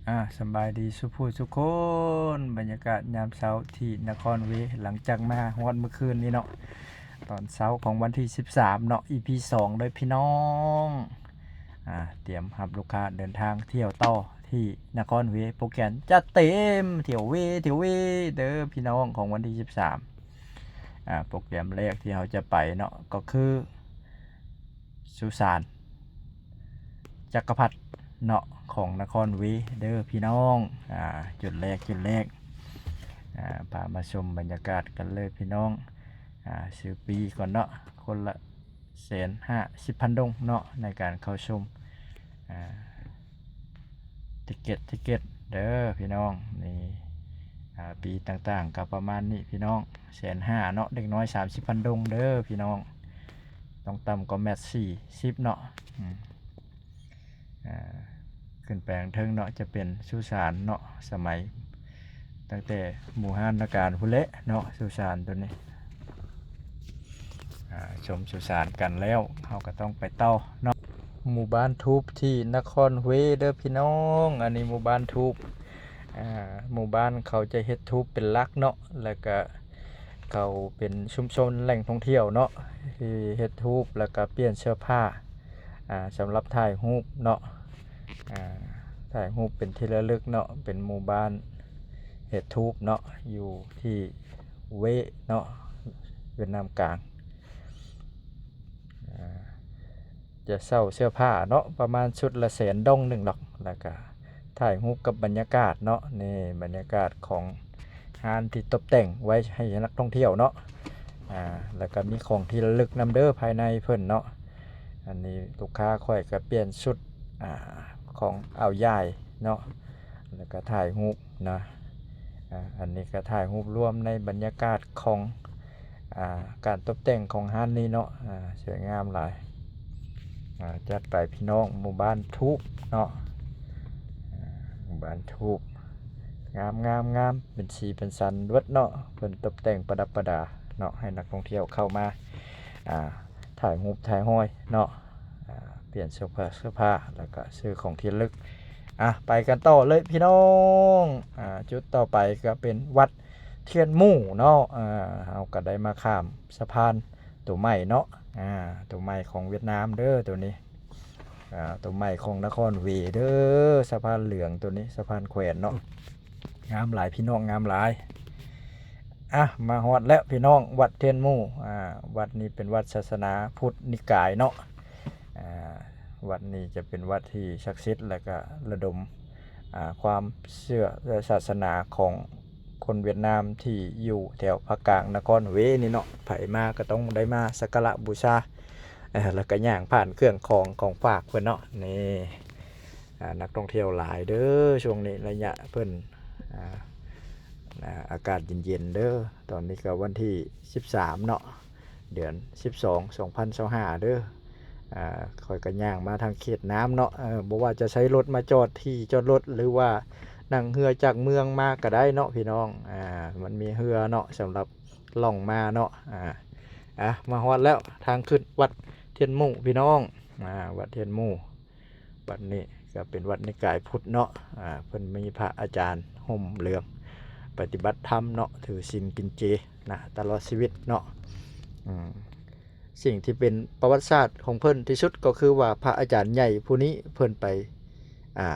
ອາ ສະບາຍດີສູ່ຜູ້ສູ່ຄົນ, ບັນຍາກາດຍາມເຊົ້າທີ່ນະຄອນເວ ຫຼັງຈາກມາຮອດມື້ຄືນນີ້ເນາະ, ຕອນເຊົ້າຂອງວັນທີສິບສາມເນາະ, ອີພີສອງເດີພີ່ນ້ອງ. ອາ ຕຽມຮັບລູກຄ້າເດີນທາງທ່ຽວຕໍ່ທີ່ນະຄອນເວ, ໂປຣແກຣມຈັດເຕັມ, ທ່ຽວເວ ທ່ຽວເວເດີພີ່ນ້ອງ, ຂອງວັນທີສິບສາມ. ອາ ໂປຣແກຣມແລກທີ່ເຮົາຈະໄປເນາະ ກໍຄືສຸສານ ຈັກກະພັດເນາະ ຂອງນະຄອນເວເດີພີ່ນ້ອງ. ອາ ຈຸດແລກ ຈຸດແລກ ອາ ພາມາຊົມບັນຍາກາດກັນເລີຍພີ່ນ້ອງ. ອາ ຊື້ປີ້ກ່ອນເນາະ, ຄົນລະແສນຫ້າສິບພັນດົງເນາະ ໃນການເຂົ້າຊົມ. ອາ ຕິກເກັດ ຕິກເກັດເດີພີ່ນ້ອງ. ນີ້ ອາ ປີ້ຕ່າງໆກໍປະມານນີ້ພີ່ນ້ອງ, ແສນຫ້າເນາະ, ເດັກນ້ອຍສາມສິບພັນດົງເດີພີ່ນ້ອງ, ຕ້ອງຕ່ຳກວ່າແມັດສີ່ສິບເນາະ. ອາ ຂຶ້ນໄປທາງເທິງເນາະ ຈະເປັນສຸສານເນາະ, ສະໄໝຕັ້ງແຕ່ບູຮານນະການພຸ້ນແຫຼະເນາະ ສຸສານໂຕນີ້. ອາ ຊົມສຸສານກັນແລ້ວ ເຮົາກໍຕ້ອງໄປຕໍ່ເນາະ. ໝູ່ບ້ານທູບທີ່ນະຄອນເວເດີພີ່ນ້ອງ. ອັນນີ້ໝູ່ບ້ານທູບ, ອາ ໝູ່ບ້ານເຂົາຈະເຮັດທູບເປັນຫຼັກເນາະ, ແລ້ວກະເຂົາເປັນຊຸມຊົນແຫຼ່ງທ່ອງທ່ຽວເນາະ ທີ່ເຮັດທູບ ແລ້ວກະປ່ຽນເສື້ອຜ້າ ອາ ສຳລັບຖ່າຍຮູບເນາະ. ອາ ຖ່າຍຮູບເປັນທີ່ລະລຶກເນາະ, ເປັນໝູ່ບ້ານເຮັດທູບເນາະ ຢູ່ທີ່ເວເນາະ ຫວຽດນາມກາງ. ອາ ຈະເຊົ່າເສື້ອຜ້າເນາະ ປະມານຊຸດລະແສນດົງໜຶ່ງດອກ, ແລ້ວກະຖ່າຍຮູບກັບບັນຍາກາດເນາະ. ນີ້ບັນຍາກາດຂອງຮ້ານທີ່ຕົບແຕ່ງໄວ້ໃຫ້ນັກທ່ອງທ່ຽວເນາະ. ອາ ແລ້ວກະມີຂອງທີ່ລະລຶກນຳເດີພາຍໃນເພິ່ນເນາະ. ອັນນີ້ລູກຄ້າຂ້ອຍກະປ່ຽນຊຸດ ອາ ຂອງອ່າວຢາຍເນາະ ແລ້ວກະຖ່າຍຮູບນະ. ອາ ອັນນີ້ກະຖ່າຍຮູບລວມໃນບັນຍາກາດຂອງ ອາ ການຕົບແຕ່ງຂອງຮ້ານນີ້ເນາະ. ອາ ສວຍງາມຫຼາຍ. ອາ ຈັດໄປພີ່ນ້ອງ, ໝູ່ບ້ານທູບເນາະ, ອາ ໝູ່ບ້ານທູບ ງາມໆໆ ເປັນສີເປັນສັນເບິດເນາະ, ເພິ່ນຕົບແຕ່ງປະດັບປະດາເນາະ ໃຫ້ນັກທ່ອງທ່ຽວເຂົ້າມາ ອາ ຖ່າຍຮູບຖ່າຍຮອຍເນາະ, ອາ ປ່ຽນເສື້ອຜ້າ ເສື້ອຜ້າ ແລ້ວກະຊື້ຂອງທີ່ລະລຶກ. ອາ ໄປກັນຕໍ່ເລີຍພີ່ນ້ອງ. ອາ ຈຸດຕໍ່ໄປກະເປັນວັດທຽນໝູ່ເນາະ. ອາ ເຮົາກະໄດ້ມາຂ້າມສະພານໂຕໃໝ່ເນາະ, ອາ ໂຕໃໝ່ຂອງຫວຽດນາມເດີໂຕນີ້, ອາ ໂຕໃໝ່ຂອງນະຄອນເວເດີ, ສະພານເຫຼືອງໂຕນີ້ ສະພານແຂວນເນາະ. ງາມຫຼາຍພີ່ນ້ອງ, ງາມຫຼາຍ. ອາ ມາຮອດແລ້ວພີ່ນ້ອງ, ວັດທຽນໝູ່. ອາ ວັດນີ້ເປັນວັດສາສະໜາພຸດນິກາຍເນາະ. ອາ ວັດນີ້ຈະເປັນວັດທີ່ສັກສິດ ແລ້ວກະລະດົມ ອາ ຄວາມເຊື່ອ ແລະ ສາສະໜາຂອງຄົນຫວຽດນາມທີ່ຢູ່ແຖວພາກກາງນະຄອນເວນີ້ເນາະ. ໃຜມາກໍຕ້ອງໄດ້ມາສັກກາລະບູຊາ ເອີ ແລ້ວກໍຍ່າງຜ່ານເຄື່ອງຂອງ ຂອງຝາກເພິ່ນເນາະ. ນີ້ ອາ ນັກທ່ອງທ່ຽວຫຼາຍເດີຊ່ວງນີ້, ໄລຍະເພິ່ນ ອາ ອາ ອາກາດເຢັນໆເດີ. ຕອນນີ້ກໍວັນທີສິບສາມເນາະ, ເດືອນສິບສອງ ສອງພັນຊາວຫ້າເດີ. ອາ ຂ້ອຍກໍຍ່າງມາທາງເຂດນ້ຳເນາະ, ເອີ ບໍ່ວ່າຈະໃຊ້ລົດມາຈອດທີ່ຈອດລົດ ຫຼືວ່ານັ່ງເຮືອຈາກເມືອງມາກໍໄດ້ເນາະພີ່ນ້ອງ. ອາ ມັນມີເຮືອເນາະ ສຳລັບລ່ອງມາເນາະ. ອາ ອາ ມາຮອດແລ້ວ ທາງຂຶ້ນວັດທຽນໝູ່ພີ່ນ້ອງ. ອາ ວັດທຽນໝູ່ ວັດນີ້ກໍເປັນວັດນິກາຍພຸດເນາະ. ອາ ເພິ່ນມີພະອາຈານຮົ່ມເຫຼືອງປະຕິບັດທຳເນາະ, ຖືສິນກິນເຈນະ ຕະຫຼອດຊີວິດເນາະ. ອືມ ສິ່ງທີ່ເປັນປະຫວັດສາດຂອງເພິ່ນທີ່ສຸດກໍຄືວ່າ ພະອາຈານໃຫຍ່ຜູ້ນີ້ເພິ່ນໄປ ອາ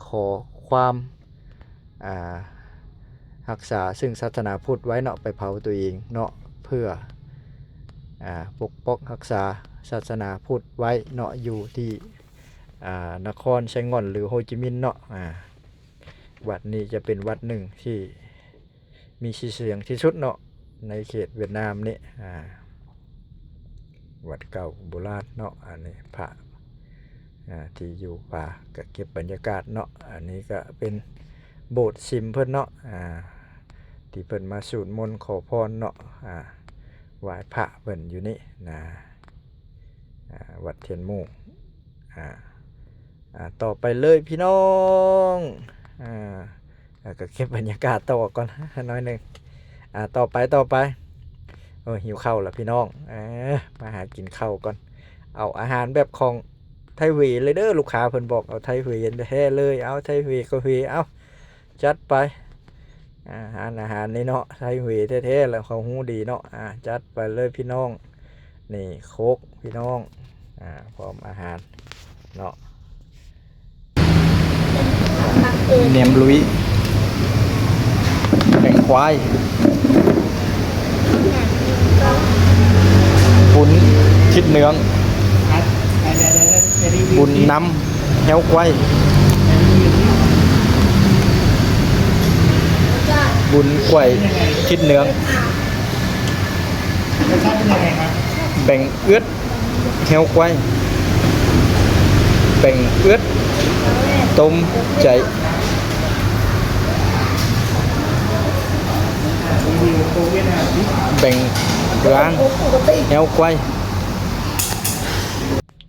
ຂໍຄວາມ ອາ ຮັກສາເຊິ່ງສາສະໜາພຸດໄວ້ເນາະ, ໄປເຜົາຕົວເອງເນາະ ເພື່ອ ອາ ປົກປ້ອງຮັກສາສາສະໜາພຸດໄວ້ເນາະ ຢູ່ທີ່ ອາ ນະຄອນໄຊງ່ອນ ຫຼື ໂຮຈິມິນເນາະ. ອາ ວັດນີ້ຈະເປັນວັດໜຶ່ງທີ່ ມີຊື່ສຽງທີ່ສຸດເນາະ ໃນເຂດຫວຽດນາມນີ້. ອາ ວັດເກົ່າໂບລານເນາະ, ອັນນີ້ພະ ອາ ທີ່ຢູ່ປ່າ ກະເກັບບັນຍາກາດເນາະ. ອັນນີ້ກະເປັນໂບດຊິມເພິ່ນເນາະ, ອາ ທີ່ເພິ່ນມາສູດມົນຂໍພອນເນາະ, ອາ ໄຫວ້ພະເພິ່ນຢູ່ນີ້ນະ. ອາ ວັດທຽນໝູ່. ອາ ອາ ຕໍ່ໄປເລີຍພີ່ນ້ອງ. ອາ ອາ ກໍເກັບບັນຍາກາດຕໍ່ກ່ອນໜ້ອຍໜຶ່ງ. ອາ ຕໍ່ໄປ ຕໍ່ໄປ. ໂອ້ຍ ຫິວເຂົ້າລະພີ່ນ້ອງ. ເອີ ມາຫາກິນເຂົ້າກ່ອນ. ເອົາອາຫານແບບຂອງ ໄທເຫວເລີຍເດີ ລູກຄ້າເພິ່ນບອກເອົາໄທເຫວແທ້ເລີຍ ເອົາໄທເຫວກໍເຫວ ເອົາ ຈັດໄປ. ອາ ຮ້ານອາຫານນີ້ເນາະ ໄທເຫວແທ້ໆ ແລ້ວເຂົາຮູ້ດີເນາະ. ອາ ຈັດໄປເລີຍພີ່ນ້ອງ ນີ້ໂຄກພີ່ນ້ອງ ອາ ພ້ອມອາຫານເນາະ ແໜມລຸຍ ແກງຄວາຍ ປຸ້ນຄິດເໜືອງ ບຸນນຳແຫ້ວໄກວ ບຸນໄກວຄິດເໜືອງ ແບ່ງເອືອດແຫ້ວໄກວ ແບ່ງເອືອດຕົ້ມໃຈ ແບ່ງລ້າງແຫ້ວໄກວ.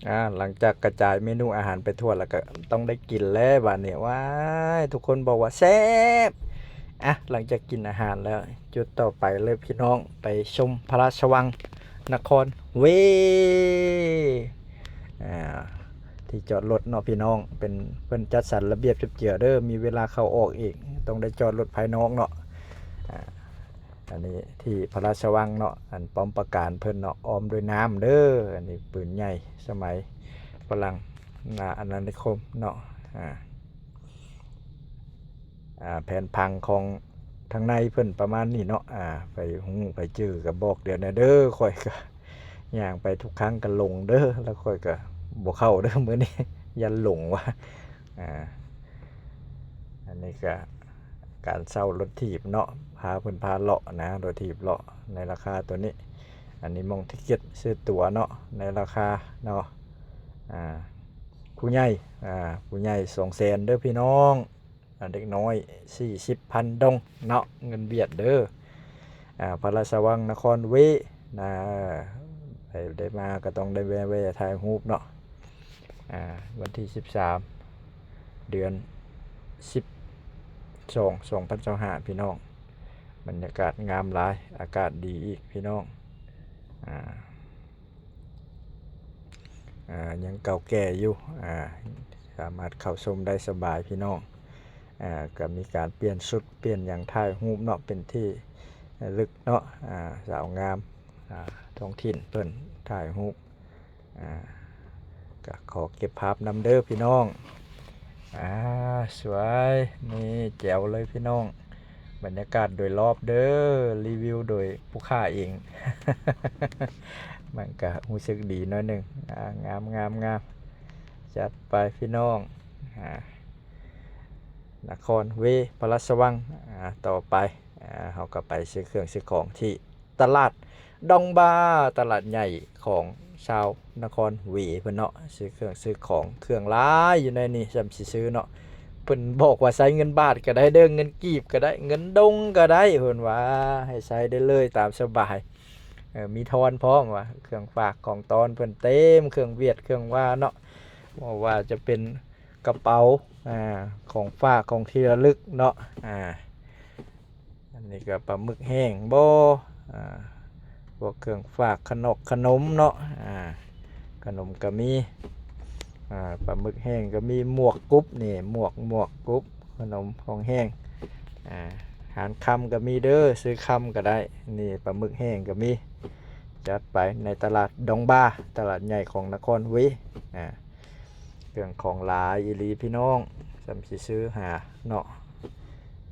ອາ ຫຼັງຈາກກະຈາຍເມນູອາຫານໄປທົ່ວແລ້ວ ກໍຕ້ອງໄດ້ກິນແລ້ວບາດນີ້ ວ້າຍ ທຸກຄົນບອກວ່າແຊບ. ອາ ຫຼັງຈາກກິນອາຫານແລ້ວ ຈຸດຕໍ່ໄປເລີຍພີ່ນ້ອງ ໄປຊົມພະລາຊະວັງນະຄອນເວ ອາ ທີ່ຈອດລົດເນາະພີ່ນ້ອງ ເປັນ ເພິ່ນຈັດສັນລະບຽບຈັບເຈື່ອເດີ ມີເວລາເຂົ້າອອກອີກ ຕ້ອງໄດ້ຈອດລົດພາຍນອກເນາະ. ອາ ອັນນີ້ທີ່ພະລາຊະວັງເນາະ ອັນປ້ອມປາການເພິ່ນເນາະ ອ້ອມດ້ວຍນ້ຳເດີ. ອັນນີ້ປືນໃຫຍ່ສະໄໝຝຣັ່ງ ອາ ອານານິຄົມເນາະ. ອາ ອາ ແຜນຜັງຂອງທາງໃນເພິ່ນປະມານນີ້ເນາະ. ອາ ໃຜຮູ້ໃຜຈື່ກໍບອກດຽວແດ່ເດີ ຂ້ອຍກໍຍ່າງໄປທຸກຄັ້ງກໍຫຼົງເດີ ແລ້ວຂ້ອຍກໍບໍ່ເຂົ້າເດີ ມື້ນີ້ຢ້ານຫຼົງວ່າ. ອາ ອັນນີ້ກໍການເຊົ່າລົດຖີບເນາະ ພາເພິ່ນພາເລາະນະ ລົດຖີບເລາະໃນລາຄາຕົວນີ້. ອັນນີ້ໝ່ອງທິກເກັດຊື້ຕົ໋ວເນາະ ໃນລາຄາເນາະ ອາ ຜູ້ໃຫຍ່ ອາ ຜູ້ໃຫຍ່ສອງແສນເດີພີ່ນ້ອງ ອາ ເດັກນ້ອຍສີ່ສິບພັນດົງເນາະ ເງິນຫວຽດເດີ. ອາ ພະລາຊະວັງນະຄອນເວ ນະ ໃຜໄດ້ມາກໍຕ້ອງໄດ້ແວ່ໆຖ່າຍຮູບເນາະ. ອາ ວັນທີສິບສາມ ເດືອນສິບສອງ ສອງພັນຊາວຫ້າ ພີ່ນ້ອງ ບັນຍາກາດງາມຫຼາຍ ອາກາດດີອີກພີ່ນ້ອງ. ອາ ອາ ຍັງເກົ່າແກ່ຢູ່ ອາ ສາມາດເຂົ້າຊົມໄດ້ສະບາຍພີ່ນ້ອງ. ອາ ກໍມີການປ່ຽນຊຸດປ່ຽນຫຍັງ ຖ່າຍຮູບເນາະ ເປັນທີ່ລະລຶກເນາະ. ອາ ສາວງາມ ອາ ທ້ອງຖິ່ນເພິ່ນຖ່າຍຮູບ ອາ ກໍຂໍເກັບພາບນຳເດີພີ່ນ້ອງ. ອາ ສວຍ ນີ້ແຈ່ວເລີຍພີ່ນ້ອງ ບັນຍາກາດໂດຍລອບເດີ ຣີວິວໂດຍຜູ້ຂ້າເອງ ມັນກະຮູ້ສຶກດີໜ້ອຍໜຶ່ງ. ອາ ງາມໆໆ ຈັດໄປພີ່ນ້ອງ. ອາ ນະຄອນເວ ພະລາຊະວັງ. ອາ ຕໍ່ໄປ ອາ ເຮົາກໍໄປຊື້ເຄື່ອງຊື້ຂອງທີ່ຕະຫຼາດດອງບາ ຕະຫຼາດໃຫຍ່ຂອງຊາວນະຄອນເວເພິ່ນເນາະ ຊື້ເຄື່ອງຊື້ຂອງ ເຄື່ອງຫຼາຍຢູ່ໃນນີ້ ຊ່ຳຊິຊື້ເນາະ. ເພິ່ນບອກວ່າໃຊ້ເງິນບາດກໍໄດ້ເດີ ເງິນກີບກໍໄດ້ ເງິນດົງກໍໄດ້ ເພິ່ນວ່າໃຫ້ໃຊ້ໄດ້ເລີຍຕາມສະບາຍ. ເອີ ມີທອນພ້ອມວ່າ ເຄື່ອງຝາກຂອງຕ້ອນເພິ່ນເຕັມ ເຄື່ອງຫວຽດເຄື່ອງວ່າເນາະ ບໍ່ວ່າຈະເປັນກະເປົາ ອາ ຂອງຝາກຂອງທີ່ລະລຶກເນາະ. ອາ ອັນນີ້ກໍປາໝຶກແຫ້ງບໍ ອາ ພວກເຄື່ອງຝາກຂະໜົກຂະໜົມເນາະ ອາ ຂະໜົມກໍມີ ອາ ປາໝຶກແຫ້ງກໍມີ ໝວກກຸບນີ້ ໝວກ ໝວກກຸບ ຂະໜົມຂອງແຫ້ງ ອາ ຮ້ານຄຳກໍມີເດີ ຊື້ຄຳກໍໄດ້. ນີ້ປາໝຶກແຫ້ງກໍມີ ຈັດໄປໃນຕະຫຼາດດອງບາ ຕະຫຼາດໃຫຍ່ຂອງນະຄອນເວ ອາ ເຄື່ອງຂອງຫຼາຍອີ່ຫຼີພີ່ນ້ອງ ຊ່ຳຊິຊື້ຫາເນາະ.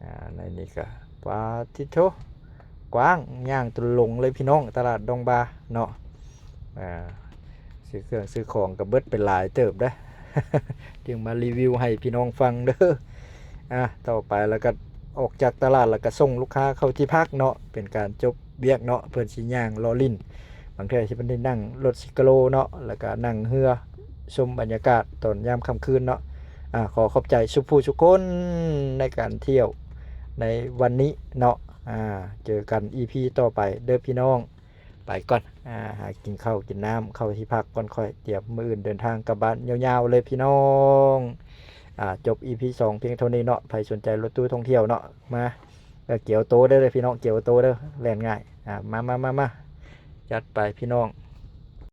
ອາ ໃນນີ້ກະ ປາທິໂທ ກວ້າງ ຍ່າງຈົນຫຼົງເລີຍພີ່ນ້ອງ ຕະຫຼາດດອງບາເນາະ. ອາ ຊື້ເຄື່ອງຊື້ຂອງກະເບິດໄປຫຼາຍເຕີບເດ້ ຈຶ່ງມາຣີວິວໃຫ້ພີ່ນ້ອງຟັງເດີ. ອາ ຕໍ່ໄປລະກະອອກຈາກຕະຫຼາດລະກະສົ່ງລູກຄ້າເຂົ້າທີ່ພັກເນາະ ເປັນການຈົບວຽກເນາະ ເພິ່ນຊິຍ່າງເລາະຫຼິ້ນ ບາງເທື່ອຊິເພິ່ນໄດ້ນັ່ງລົດສິກໂລເນາະ ແລ້ວກະນັ່ງເຮືອຊົມບັນຍາກາດຕອນຍາມຄ່ຳຄືນເນາະ. ອາ ຂໍຂອບໃຈສູ່ຜູ້ສູ່ຄົນໃນການທ່ຽວໃນວັນນີ້ເນາະ. ອາ ເຈີກັນອີພີຕໍ່ໄປເດີພີ່ນ້ອງ ໄປກ່ອນ ອາ ຫາກິນເຂົ້າກິນນ້ຳ ເຂົ້າທີ່ພັກກ່ອນ ຂ້ອຍຕຽມມື້ອື່ນເດີນທາງກັບບ້ານຍາວໆເລີຍພີ່ນ້ອງ. ອາ ຈົບອີພີສອງພຽງເທົ່ານີ້ເນາະ ໃຜສົນໃຈລົດຕູ້ທ່ອງທ່ຽວເນາະ ມາ ກຽໂຕເດີພີ່ນ້ອງ ກຽໂຕເດີ ແລ່ນງ່າຍ. ອາ ມາໆໆໆ ຈັດໄປພີ່ນ້ອງ.